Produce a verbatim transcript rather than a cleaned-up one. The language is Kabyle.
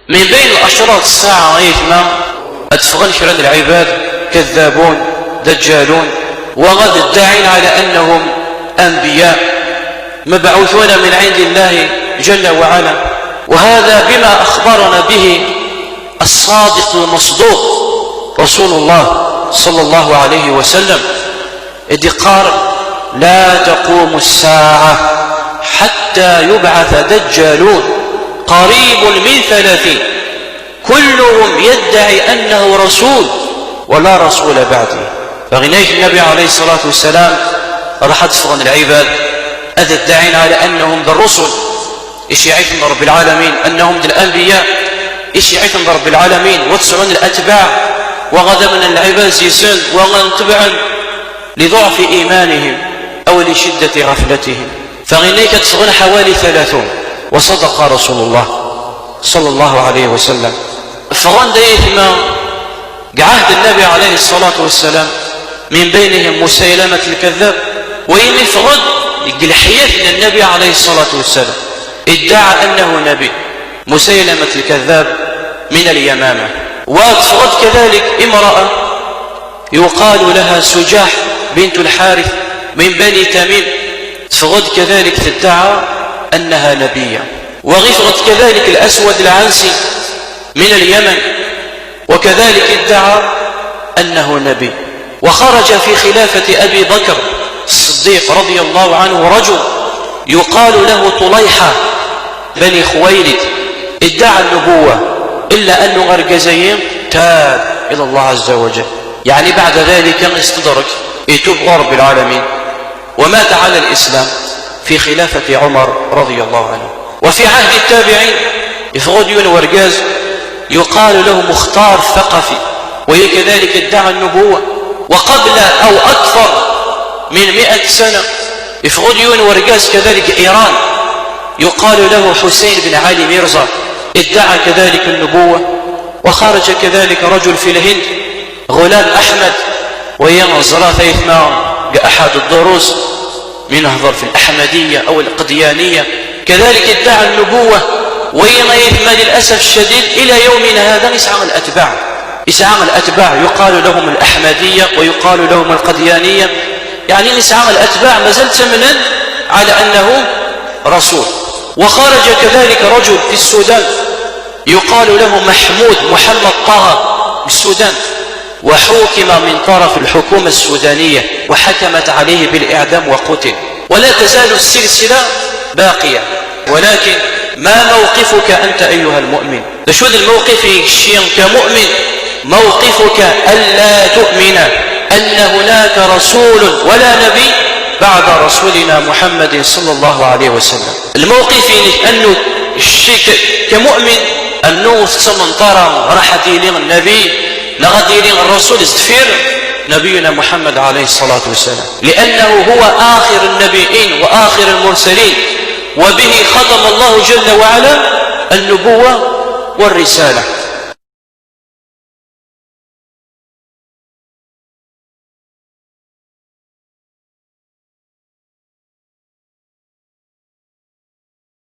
من بين أشراط الساعة أيتما أتفغن كرا العباد كذابون دجالون، وغد ادعين على أنهم أنبياء مبعوثون من عند الله جل وعلا، وهذا بما أخبرنا به الصادق المصدوق رسول الله صلى الله عليه وسلم، إذ قال: "لا تقوم الساعة حتى يبعث دجالون قريب من ثلاثين، كلهم يدعي أنه رسول ولا رسول بعدي". فغنيت النبي عليه الصلاة والسلام راح تصغن العباد أذ الداعين على أنهم بالرسل، إيش يعيثم رب العالمين، أنهم الأنبياء، إيش يعيثم رب العالمين، وتسعون الأتباع، وغضبنا العباد زيسن وغنتبعا لضعف إيمانهم أو لشدة غفلتهم. فغنيك تصغن حوالي ثلاثون، وصدق رسول الله صلى الله عليه وسلم. فغن دايثما عهد النبي عليه الصلاة والسلام، من بينهم مسيلمة الكذاب، وين يفغد يقل حياة النبي عليه الصلاة والسلام، ادعى أنه نبي، مسيلمة الكذاب من اليمامة. وتفغد كذلك امرأة يقال لها سجاح بنت الحارث من بني تميم، تفغد كذلك تدعى أنها نبية. وغفغد كذلك الأسود العنسي من اليمن، وكذلك ادعى أنه نبي. وخرج في خلافة أبي بكر الصديق رضي الله عنه رجل يقال له طليحة بني خويلد، ادعى النبوة، إلا أنه غرقزيم تاب إلى الله عز وجل، يعني بعد ذلك استدرك، يتوب غير رب العالمين، ومات على الإسلام في خلافة عمر رضي الله عنه. وفي عهد التابعين يفغد يون ورقاز يقال له مختار ثقفي، وهي كذلك ادعى النبوة، وقبل أو أكثر من مئة سنة يفغد يون ورقاز كذلك إيران يقال له حسين بن علي ميرزا، ادعى كذلك النبوة. وخرج كذلك رجل في الهند غلام أحمد، وينظر ثيثما أحد الدروس من نهضر في الأحمدية أو القديانية، كذلك ادعى النبوة، وين يثمى للأسف الشديد إلى يومنا هذا يسعى الأتباع، يسعى الأتباع يقال لهم الأحمدية ويقال لهم القديانية، يعني يسعى الأتباع ما زال تمنا على أنه رسول. وخرج كذلك رجل في السودان يقال له محمود محمد طه بالسودان، وحوكم من طرف الحكومة السودانية وحكمت عليه بالإعدام وقتل، ولا تزال السلسلة باقية. ولكن ما موقفك أنت أيها المؤمن؟ شو الموقف الشيء كمؤمن؟ موقفك ألا تؤمن أن هناك رسول ولا نبي بعد رسولنا محمد صلى الله عليه وسلم. الموقف يعني أنه الشيء كمؤمن أنه ثمن ترى راح ديني النبي، لا غادي يلي الرسول يستفير نبينا محمد عليه الصلاة والسلام، لأنه هو آخر النبيين وآخر المرسلين، وبه ختم الله جل وعلا النبوة والرسالة.